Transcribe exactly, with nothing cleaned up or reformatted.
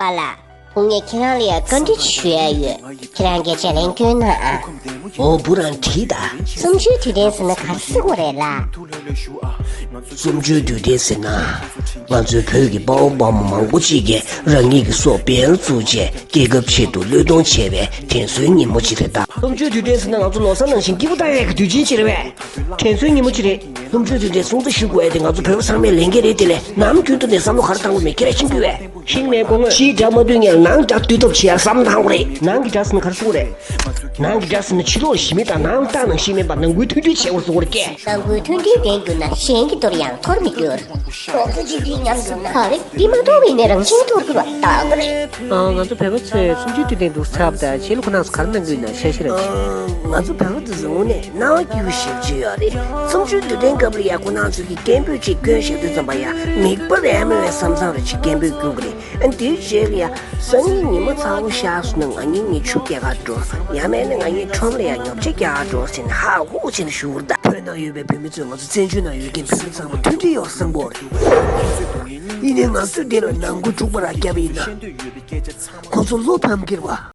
པཱ་ལགས། ངས་ཁྱེད་རང་ལ་ཡ་བཀའ་འདྲི་ཞུ་ཡ་ཡོད། ཁྱེད་རང་གིས་དྲིས་ལན་སྐྱོན་ན་ཨ། འོ་བུ་རང་དྲིས་དང་། གསུམ་བཅུའི་དུས་དྲན་ཟེར་ན་ག་རེ་ཟེར་དགོས་རེད་ལགས། གསུམ་བཅུའི་དུས་དྲན་ཟེར་ན། ང་ཚོའི་བོད་ཀྱི་དཔའ་བོ་དཔའ་མོ་མང་པོ་ཅིག་གིས་རང་ཉིད་ཀྱི་སྲོག་སྤེལ་བཙུགས་བྱས་རྒྱལ་ཁབ་ཆེད་དུ་བློས་གཏོང་བྱས་པའི་དྲན་གསོའི་ཉིན་མོ་ཅིག་རེད་ད། གསུམ་བཅུའི་དུས་དྲན་ཟེར་ན་ང་ཚོ་ལོ་གསར་ནང་བཞིན་སྐྱིད་པོ་བཏང་ཡས་ཀྱི་དུས་ཆེན་ཅིག་རེད་པས། དྲན་གསོའི་ཉིན་མོ་ཅིག་རེད། གསུམ་བཅུའི་དུས་དྲན་སྲུང་བརྩི་ཞུ་དགོས་ཡས་དེ་ང་ཚོ་བོད་པ་ཚང་མའི་ལས་འགན་རེད། དེ་ལས་ནམ་རྒྱུན་དུ་ནས་བསམ་བློ་ག་རེ་བཏང་དགོས་མེད་ཁྱེད་རང་ཤེས་ཀྱི་ཡོད་པས། ཤིང་ནས་སྒོ་ངོས། ཕྱིའི་དགྲ་མ་བཏུལ་སྔོན་ལ་ནང་དགྲ་བཏུལ་ཐབས་བྱེད་ཡ་བསམ་བློ་བཏང་དགོས་རེད། ནང་གི་དགྲ་ཟེར་ན་ག་རེ་ཟེར་དགོས་རེད། ནང་གི་དགྲ་ཟེར་ན་ཕྱི་ལོགས་ལ་ཞི་མི་དང་ནང་ལ་སྟག་ནང་ཤི་མི་བར་ནང་ཁུལ་མཐུན་སྒྲིལ་བྱེད་དགོས་ཟེར་དགོས་རེད་ཀྱེ། ནང་ཁུལ་མཐུན་སྒྲིལ་ལྡན་གྱུར་ན་གཞན་གྱི་དོར་ཡང་དོར་མི་འགྱུར། རོགས་ཚོ་གཅིག་སྒྲིལ་ཉམས་འགྱུར་ན། ག་རེ་འདི་མ་གཏོགས་པའི་ནས་རང་བཞིན་དོར་དགོས་པ་ལྟ་བུ་རེད། ཨ། ང་ཚོ་བོད་པ་ཚོས་གསུམ་བཅུའི་དུས་དྲན་འདུག་ཚབ་དང་ཆེད་ལུགས་ཁོ་ན་ཚོ་ག་རེ་གནང་གི་ཡོད་ན་ཤ་ཤི་ར་ཆེ། ང་ཚོ་བོད་པ་ཚོ་ཟེར་དངོས་གནས་སྣང་བ་སྐྱིད་པོ་ཞེ་པོ་ཅིག་ཡོད་རེད། གསུམ་བཅུའི་དུས་དྲན་སྐབས་ལ་ཡ་ཁོ་ན་ཚོ་གི་སྐད་འབོད་ཅིག་སྐྱོན་བཞག་དུས་ཙམ་པ་ཡ་མིག་དཔེ་རེ་མེད་པའི་བསམ་བསམ་རེ་ཅིག་སྐད་འབོད་སྐྱོན་གི་རེད། ཨ་འདིའི་རྗེས་ལ་ཡ་སང་ཉིན་ཉི་མ་ཚ་པོ་ཤར་སོང་ན་ང་གཉིས་ནི་ཆུ་རྐྱལ་ག་འགྲོ། ཡང་མིན་ན་ང་གཉིས་ཁྲོམ་ལ་ཡ་ཉོ་ཆ་རྒྱག་ག་འགྲོ་ཟེར་ནས་ཧ་ཧུ་བྱས་ནས་བཞུགས་ད། བོད་ནང་ཡོད་པའི་བོད་མི་ཚོས་ང་ཚོ་བཙན་བྱོལ་ནང་ཡོད་མཁན་བོད་མི་ཚང་མ་མཐུན་སྒྲིལ་ཡོད་བསམ་གི་ཡོད་རེད། ཡིན་ནའི་ང་ཚོས་འདི་ལ་ནང་ཁུལ་འཁྲུག་པ་རང་བརྒྱབ་པ་ཡིན་ན། ཁོང་ཚོ་བློ་ཕམ་གྱི་རེད་པ།